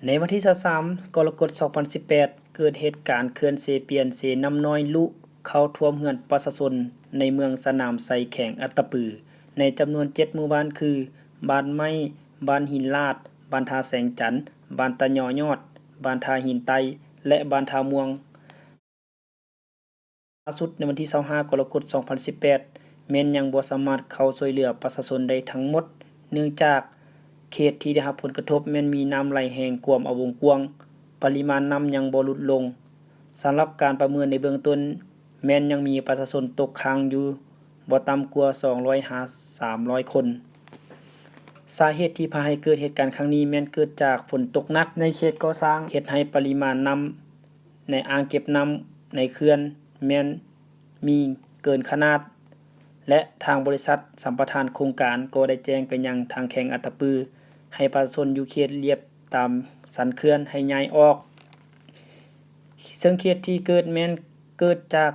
ໃນວັນທີຊາວສາມ ກໍລະກົດ ສອງພັນສິບແປດ ເກີດເຫດການເຂື່ອນເຊປຽນເຊນ້ຳນ້ອຍລຸເຂົ້າຖ້ວມເຮືອນປະຊາຊົນໃນເມືອງສະໜາມໄຊ ແຂວງອັດຕະປື ໃນຈຳນວນເຈັດໝູ່ບ້ານຄື ບ້ານໄມ້, ບ້ານຫີນລາດ, ບ້ານທ່າແສງຈັນ, ບ້ານຕາຍໍຍອດ, ບ້ານທ່າຫີນໃຕ້ ແລະ ບ້ານທ່າມ່ວງ. ລ່າສຸດໃນວັນທີຊາວຫ້າ ກໍລະກົດ ສອງພັນສິບແປດ ແມ່ນຍັງບໍ່ສາມາດເຂົ້າຊ່ວຍເຫຼືອປະຊາຊົນໄດ້ທັງໝົດ ເນື່ອງຈາກເຂດທີ່ໄດ້ຮັບຜົນກະທົບແມ່ນມີນ້ຳໄຫຼແຮງກວມເອົາວົງກວ້າງ, ປະລິມານນ້ຳຍັງບໍ່ຫຼຸດລົງ. ສຳລັບການປະເມີນໃນເບື້ອງຕົ້ນ ແມ່ນຍັງມີປະຊາຊົນຕົກຄ້າງຢູ່ບໍ່ຕ່ຳກວ່າ ສອງຮ້ອຍ ຫາ ສາມຮ້ອຍຄົນ. ສາເຫດທີ່ພາໃຫ້ເກີດເຫດການຄັ້ງນີ້ແມ່ນເກີດຈາກຝົນຕົກໜັກໃນເຂດກໍ່ສ້າງ ເຮັດໃຫ້ປະລິມານນ້ຳ ໃນອ່າງເກັບນ້ຳໃນເຂື່ອນແມ່ນມີເກີນຂະໜາດ ແລະ ທາງບໍລິສັດສຳປະທານໂຄງການກໍໄດ້ແຈ້ງໄປຍັງທາງແຂວງອັດຕະປື ໃຫ້ປະຊາຊົນຢູ່ເຂດລຽບຕາມສັນເຂື່ອນໃຫ້ຍ້າຍອອກ. ເຊິ່ງເຂດທີ່ເກີດແມ່ນເກີດຈາກ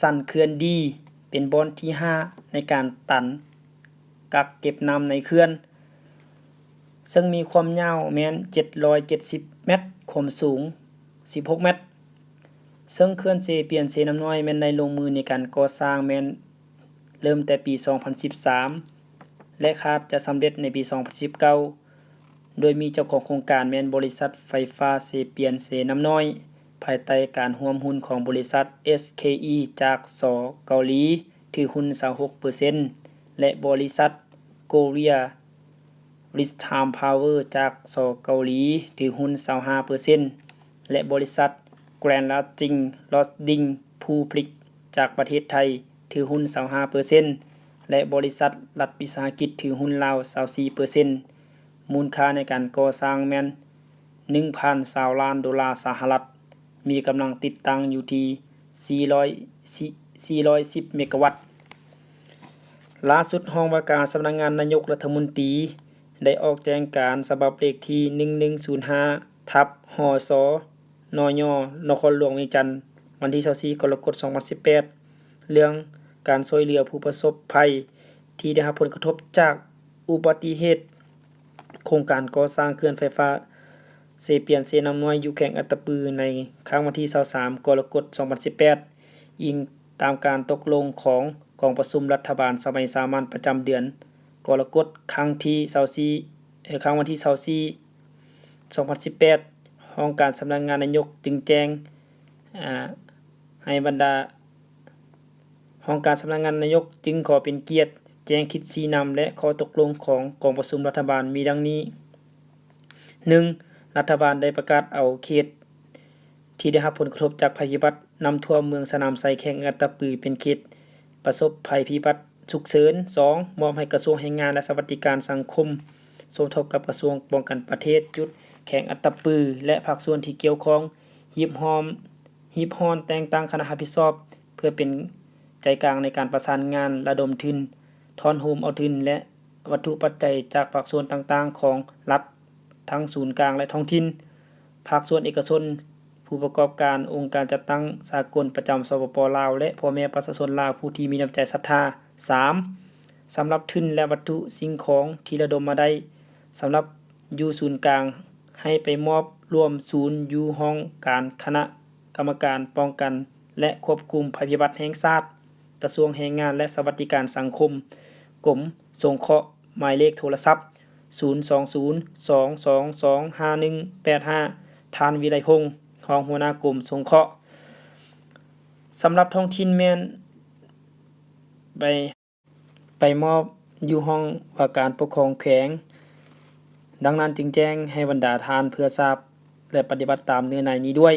ສັນເຂື່ອນດີ ເປັນບ່ອນທີຫ້າໃນການຕັນກັກເກັບນ້ຳໃນເຂື່ອນ. ເຊິ່ງມີຄວາມຍາວແມ່ນເຈັດຮ້ອຍເຈັດສິບແມັດ, ຄວາມສູງສິບຫົກແມັດ. ເຊິ່ງເຂື່ອນເຊປຽນເຊນ້ຳນ້ອຍແມ່ນໄດ້ລົງມືໃນການກໍ່ສ້າງແມ່ນເລີ່ມແຕ່ປີສອງພັນສິບສາມ ແລະ ຄາດຈະສຳເລັດໃນປີສອງພັນສິບເກົ້າ ໂດຍມີເຈົ້າຂອງໂຄງການແມ່ນບໍລິສັດໄຟຟ້າເຊປຽນເຊນ້ຳນ້ອຍ ພາຍໃຕ້ການຮ່ວມຮຸ້ນຂອງບໍລິສັດ ເອສເຄອີ ຈາກ ສ ເກົາຫຼີ ຖືຮຸ້ນ ຊາວຫົກເປີເຊັນ ແລະ ບໍລິສັດ Korea Ridge Time Power ຈາກ ສ ເກົາຫຼີ ຖືຮຸ້ນ ຊາວຫ້າເປີເຊັນ ແລະ ບໍລິສັດ Grand Lasting Holding Public ຈາກປະເທດໄທ ຖືຮຸ້ນ ຊາວຫ້າເປີເຊັນ ແລະ ບໍລິສັດລັດວິສາຫະກິດ ຖືຮຸ້ນລາວ ຊາວສີ່ເປີເຊັນ. ມູນຄ່າໃນການກໍ່ສ້າງແມ່ນໜຶ່ງພັນຊາວລ້ານໂດລາສະຫະລັດ, ມີກຳລັງຕິດຕັ້ງຢູ່ທີ່ສີ່ຮ້ອຍ ສີ່ຮ້ອຍສິບເມກາວັດ. ລ່າສຸດ, ຫ້ອງວ່າການສຳນັກງານນາຍົກລັດຖະມົນຕີ ໄດ້ອອກແຈ້ງການສະບັບເລກທີໜຶ່ງໜຶ່ງສູນຫ້າ ທັບ ຫສ ນຍ ນະຄອນຫຼວງວຽງຈັນ ວັນທີຊາວສີ່ ກໍລະກົດ ສອງພັນສິບແປດ ເລື່ອງການຊ່ວຍເຫຼືອຜູ້ປະສົບໄພທີ່ໄດ້ຮັບຜົນກະທົບຈາກອຸບັດຕິເຫດໂຄງການກໍ່ສ້າງເຂື່ອນໄຟຟ້າເຊປຽນເຊນ້ຳນ້ອຍ ຢູ່ແຂວງອັດຕະປື ໃນຄ່ຳວັນທີຊາວສາມ ກໍລະກົດ ສອງພັນສິບແປດ ອີງຕາມການຕົກລົງຂອງກອງປະຊຸມລັດຖະບານສະໄໝສາມັນປະຈຳເດືອນກໍລະກົດ ຄັ້ງທີຊາວສີ່ ເອີ ຄັ້ງວັນທີຊາວສີ່ ສອງພັນສິບແປດ ຫ້ອງການສຳນັກງານນາຍົກຈຶ່ງແຈ້ງ ອາ ໃຫ້ບັນດາ ຫ້ອງການສຳນັກງານນາຍົກຈຶ່ງຂໍເປັນກຽດແຈ້ງທິດຊີ້ນຳ ແລະ ຂໍ້ຕົກລົງຂອງກອງປະຊຸມລັດຖະບານມີດັ່ງນີ້: ໜຶ່ງ ລັດຖະບານໄດ້ປະກາດເອົາເຂດທີ່ໄດ້ຮັບຜົນກະທົບຈາກໄພພິບັດນ້ຳຖ້ວມເມືອງສະໜາມໄຊ ແຂວງອັດຕະປື ເປັນເຂດປະສົບໄພພິບັດ ສຸກເສີນ. ສອງ ມອບໃຫ້ກະຊວງແຮງງານ ແລະ ສະຫວັດດີການສັງຄົມ ສົມທົບກັບກະຊວງປ້ອງກັນປະເທດ ຈຸດແຂວງອັດຕະປື ແລະ ພາກສ່ວນທີ່ກ່ຽວຂ້ອງ ຮີບຮ້ອນ ຮີບຮ້ອນແຕ່ງຕັ້ງຄະນະຮັບຜິດຊອບ ເພື່ອເປັນໃຈກາງໃນການປະສານງານ ລະດົມທຶນ, ທ້ອນໂຮມເອົາທຶນ ແລະ ວັດຖຸປັດໄຈຈາກພາກສ່ວນຕ່າງໆຂອງລັດ ທັງສູນກາງ ແລະ ທ້ອງຖິ່ນ, ພາກສ່ວນເອກະຊົນ, ຜູ້ປະກອບການ, ອົງການຈັດຕັ້ງສາກົນປະຈຳ ສປປ ລາວ ແລະ ພໍ່ແມ່ປະຊາຊົນລາວຜູ້ທີ່ມີນ້ຳໃຈສັດທາ. ສາມ ສຳລັບທຶນ ແລະ ວັດຖຸສິ່ງຂອງທີ່ລະດົມມາໄດ້ ສຳລັບຢູ່ສູນກາງ ໃຫ້ໄປມອບລວມສູນຢູ່ຫ້ອງການຄະນະກຳມະການປ້ອງກັນ ແລະ ຄວບຄຸມໄພພິບັດແຫ່ງຊາດ, ກະຊວງແຮງງານ ແລະ ສະຫວັດດີການສັງຄົມ, ກົມສົງເຄາະ, ໝາຍເລກໂທລະສັບ ສູນສອງສູນ ສອງສອງສອງ ຫ້າໜຶ່ງແປດຫ້າ ທ່ານ ວິໄລພົງ ຮອງຫົວໜ້າກົມສົງເຄາະ. ສຳລັບທ້ອງຖິ່ນແມ່ນໄປ ໄປມອບຢູ່ຫ້ອງວ່າການປົກຄອງແຂວງ, ດັ່ງນັ້ນຈຶ່ງແຈ້ງໃຫ້ບັນດາທ່ານເພື່ອຊາບ ແລະ ປະຕິບັດຕາມເນື້ອໃນນີ້ດ້ວຍ.